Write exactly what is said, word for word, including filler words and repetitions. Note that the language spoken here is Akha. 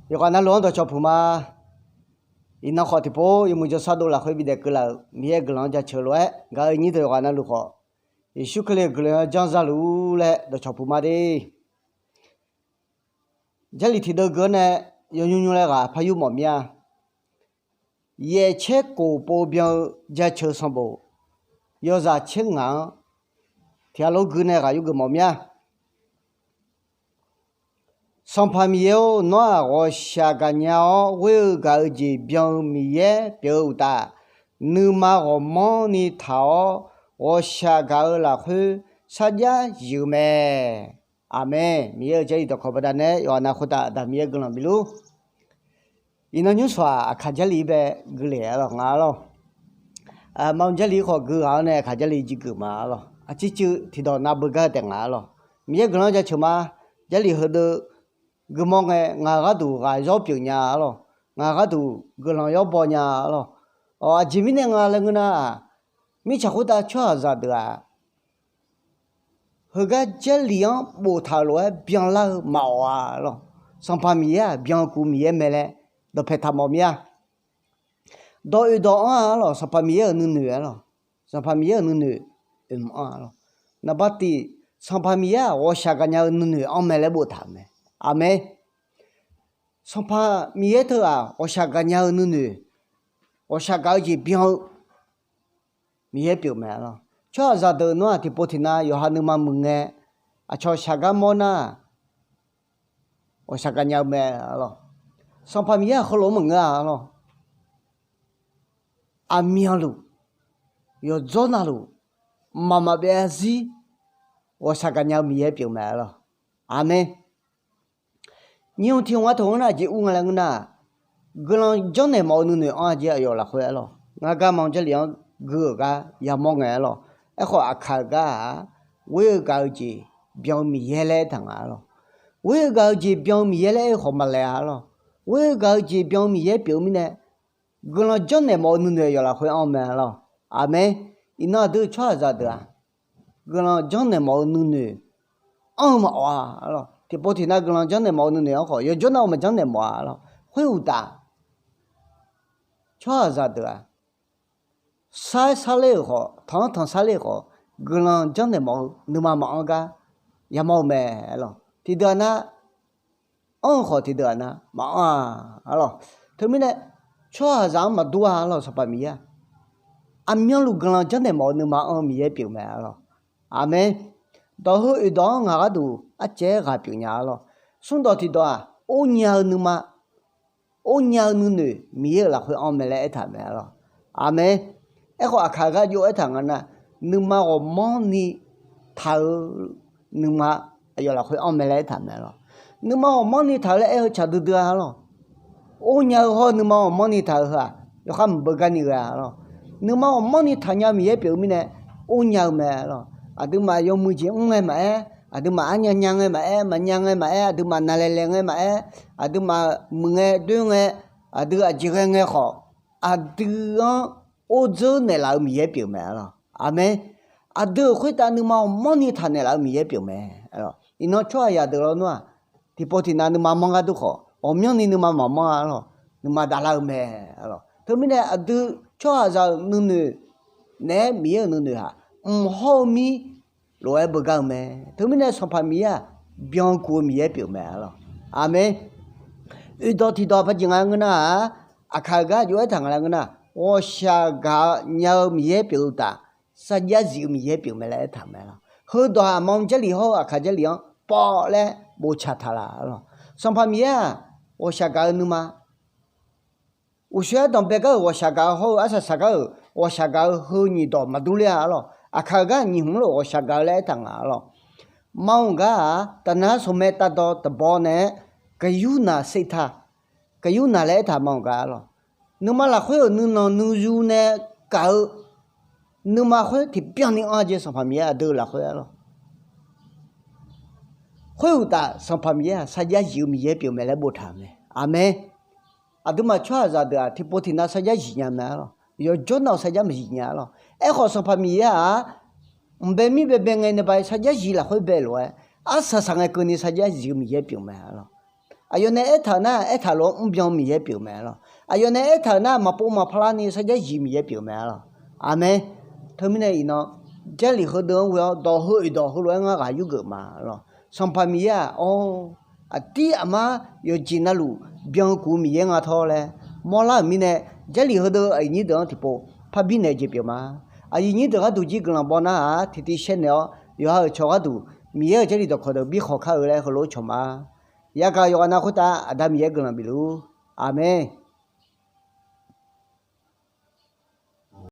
Yawqghaq navluf-anr dawqcawq puq ma. Iqnan khawf tiqpov yawmuiq jawrshar dov lafkhoer bidaef keuvlaf-euq Miqyaer-euq guiqlanq-anr jaceuq lof-aer gaq-eu nyir deuq yawqghaq navluf khawf, Yeqsur Kali-euq guiqlanq-anr janr za luf-ur laer dawqcawq puq ma de. Jarlif tiqdeuv gui-anr nae yawnymr nymr laer ghaq par yur mawf mir-a. Yaefcaer kof pov byan-eu jaceuq sanqbof yawzaq caer ngaq-anr tiqghaq lof gui nae ghaq yur geuf mawf mir-a. Sanqpaq Miqyaer-or, nawr-aq ghawqshaq gaqnya-awr ghoer-eu gaq-eu jeq byan-eu Miqyaer pyeuf-eu uqtaf, nuima ghawqmanrni taq-awr ghawqshaq gaq-eu lafkhoer sarjax zif-eu mae. Aqmeq. Miqyaer-euq Jarlif dawqkawq baqdanae yawqghaq nav khoertav Aqda Miqyaer guiqlanq bifluf. Iqnan nymrshawq-aq Aqkaq Jarlif-ir bae gui le-a lawq nga-a lawq. Maqmr Jarlif-ir khawf gui ghaq-awr nae Aqkaq Jarlif jir geuf ma-a lawq. Aqcir cuiv tiqdawq nav beugar-eu taef nga-a lawq. Miqyaer guiqlanq-anr jaceuq ma. Jarlif heudeuq guimawr ngae ngaq-euq gharduq ghaq zawr pyeuf nya-a lawq. Ngaq-euq gharduq guiqlanq yawr baw nya-a lawq. Aqjeq mirnae nga laer ngeur nar-aq, mirtsaq khoertav tsawrhaqzaq deuq-aq, heugar Jarlif-anr boftaq-euq lof-aer byanlar-eu maqawf-a lawq. Sanqpaq Miqyaer-aq byan kuv Miqyaer mae laer dawqpae taq mawf mir-a. Dawq oeq dawq anr-a lawq, Sanqpaq Miqyaer-euq nuinoeq-a lawq. Sanqpaq Miqyaer-euq nuinoeq oeq mq anr-a lawq. Naqbar tiq, Sanqpaq Miqyaer-aq ghawqshaq gaqnya-eu nuinoeq anr mae laer boftaq-euq mae. Aqmeq. Sanqpaq Miqyaer teu-aq ghawqshaq gaqnya-eu nuinoeq, ghawqshaq gaq-eu jeq byan-eu Miqyaer pyeuf mae-a lawq. Tsawrhaqzaq deuq nawr-aq tiqpov tiqnav yawqha nuima muiq ngae, aqcawq shaq gar mawr nar, ghawqshaq gaqnya-eu mae-a lawq. Sanqpaq Miqyaer-aq heulof-aer maqngeur-a lawq. Aqmyanluf, yawqdzawr navluf, mqmaq maqbyav zarzir ghawqshaq gaqnya-eu Miqyaer pyeuf mae-a lawq. Aqmeq. Nyiq hmq tiq hmq-a taq-anr nar jeq ur nga laer ngeur nar-aq, guiqlanq janrnaeq mawf-eu nuinoeq anr-a jeq aqyawf lafkhoer-a lawq. Ngar gar ma-eu Jarlif-anr gui-euq gar yamawr ngae-a lawq. Aerkhawf Aqkaq-euq gar-aq, ghoer-eu gaq-eu jeq byan-eu Miqyaer laer aertaq nga-a lawq. Ghoer-eu gaq-eu jeq byan-eu Miqyaer laer aer-eu khawf maqlaeq-a lawq. Ghoer-eu gaq-eu jeq byan-eu Miqyaer pyeuf-eu mirnae, guiqlanq janrnaeq mawf-eu nuinoeq aqyawf lafkhoer anr-eu mae-a lawq. Aqmeq. Iqnan aqdui tsawrhaqzaq deuq-aq, guiqlanq janrnaeq mawf-eu nuinoeq anr-eu maqawf-a lawq. Tiqpov tiqnav guiqlanq janrnaeq mawf-eu nuinoeq anr khawf, yawqjawr nav-eu maqjanrnaeq mawf-a lawq. Khoeruqtaf, tsawrhaqzaq deuq-aq, sar-aer sarler-euq khawf, tanq-anr tanq sarler-euq khawf, guiqlanq janrnaeq mawf-eu nuima maqanr gar yamawr-eu mae-a lawq. Tiqdeuq-aq nar, anr-eu khawf tiqdeuq-aq nar maqanr-a lawq. Teumirnae, tsawrhaqzaq-anr maqdur-a lawq, Sanqpaq Miqyaer-aq. Aqmyanluf guiqlanq janrnaeq mawf-eu nuima anr-eu Miqyaer pyeuf mae-a lawq. Aqmeq. Dawq heu oeq dawq-anr ngaq gharduq arcaev-aer ghaq pyeuf nya-a lawq. Smrdawq tiqdawq-aq, or nya-eu nuima, or nya-eu nuinoeq Miqyaer-euq lafkhoer anr mae laer aertaq mae-a lawq. Aqmeq. Aerkhawf Aqkaq-euq gar jov-aer aertaq nga nar, nuima ghawqmanrni taq-eu nuima aqyawf lafkhoer anr mae laer aertaq mae-a lawq. Nuima ghawqmanrni taq-eu laer aer-eu tsaq duidui-a lawq. Or nya-eu hawr-eu nuima ghawqmanrni taq-eu heu-aq, yawkhav mq beugar ni ghae-a lawq. Nuima ghawqmanrni taqnya-eu Miqyaer pyeuf-eu mirnae, or nya-eu mae-a lawq. Aqduimaf yawmuiq jeq mr ngae maqaer, aqduimaf arnya nya ngae maqaer, maqnya ngae maqaer, aqduimaf navlaeq laeq ngae maqaer, aqduimaf muiq ngae doer ngae, aqdui aqjeq ghae ngae khawf, aqdui-anr ordzeur naeqlaf-eu Miqyaer pyeuf mae-a lawq. Aqmeq. Aqdui-euq khoertav nuima ghawqmanrni taq naeqlaf-eu Miqyaer pyeuf mae-a lawq. Iqnan tsawrhaqzaq deuq lawnmr-aq, tiqpov tiqnav nuima manr gharduq khawf, ghawqmyanrni nuima maqmanr-a lawq. Nuima davlar-eu mae-a lawq. Teumirnae aqdui tsawrhaqzaq-euq nuinoeq naeq-aer Miqyaer-euq nuinoeq-aq, mq hawr-eu mir lof-aer beugar-eu mae. Teumirnae Sanqpaq Miqyaer-aq, byan kuv-eu Miqyaer pyeuf mae-a lawq. Aqmeq. Oeqdawq tiqdawq paqjeq nga ngeur nar-aq, Aqkaq-euq gar jov-aer taq nga laer ngeur nar, ghawqshaq gaq nya-eu Miqyaer pyeuf-eu uqtaf, sarjax zif-eu Miqyaer pyeuf mae laer aertaq mae-a lawq. Heudawq-aq, maqanr Jarlif hawr-eu Aqkaq Jarlif-anr pawv laer boftaq taq laf-a lawq. Sanqpaq Miqyaer-aq, ghawqshaq gaq-eu nuima, uqshoe ardanqbae gar-euq ghawqshaq gaq-eu hawr-eu arsaq saq gar-euq ghawqshaq gaq-eu heu nyiq dawq maqdur ler-a lawq. Aqkaq-euq gar nyiq hmq lof ghawqshaq gaq-eu laer aertaq nga-a lawq. Maqanr-euq gar-aq, taqnar sawq mae tavdawq taqbaw naeq-aer, gaqyur naq seqtaq, gaqyur naq laer aertaq maqanr-euq gar-a lawq. Nuima lafkhoer-euq nuinanq nuiyu nae gaq-eu nuima khoer tiqbyan ni anr-a jeq Sanqpaq Miqyaer aqdui-euq lafkhoer-a lawq. Khoeruqtaf Sanqpaq Miqyaer-aq, sarjax zif-eu Miqyaer pyeuf mae laer boftaq-euq mae. Aqmeq. Aqduimaf tsawrhaqzaq deuq-aq, tiqpov tiqnav sarjax zif nya mae-a lawq. Yawqjawr nav-euq sarjax maqzif nya-a lawq. Aerkhawf Sanqpaq Miqyaer-aq, mqbae mir baebae ngae nae ba sarjax zif lafkhoer bae lof-aer, arsaq saq ngae keuvni sarjax zif-eu Miqyaer pyeuf mae-a lawq. Aqyawf nae aertaq-euq nar, aertaq lof-anr mrbyan Miqyaer pyeuf-eu mae lawq. Aqyawf nae aertaq-euq nar, maqpov maqpar larni sarjax zif Miqyaer pyeuf-eu mae lawq. Aqmeq. Teumirnae iqnan, Jarlif heudeuq-anr ghoe-awr dawq heu oeq dawq heulof-aer ngar ghaq yurgeuf ma lawq. Sanqpaq Miqyaer-aq, awr, aqdir aqmar yawqjeq navluf byan-eu kuq-eu Miqyaer nga tawr laer mawrlar-euq mirnae, Jarlif heudeuq aqyuif nyir deuq-anr tiqpov parbi naeq jeq pyeuf ma. Aqyuif nyir deuq gharduq jir guiqlanq baw narhaq-a tiqtiv shaer naeq-awr, yawqha-euq cawq gharduq Miqyaer-euq Jarlif dawqkawq deuq bi khawq kar-eu laer heulof-aer cawq ma. Yagaq yawqghaq nav khoertav Aqda Miqyaer guiqlanq bifluf-ur. Aqmeq.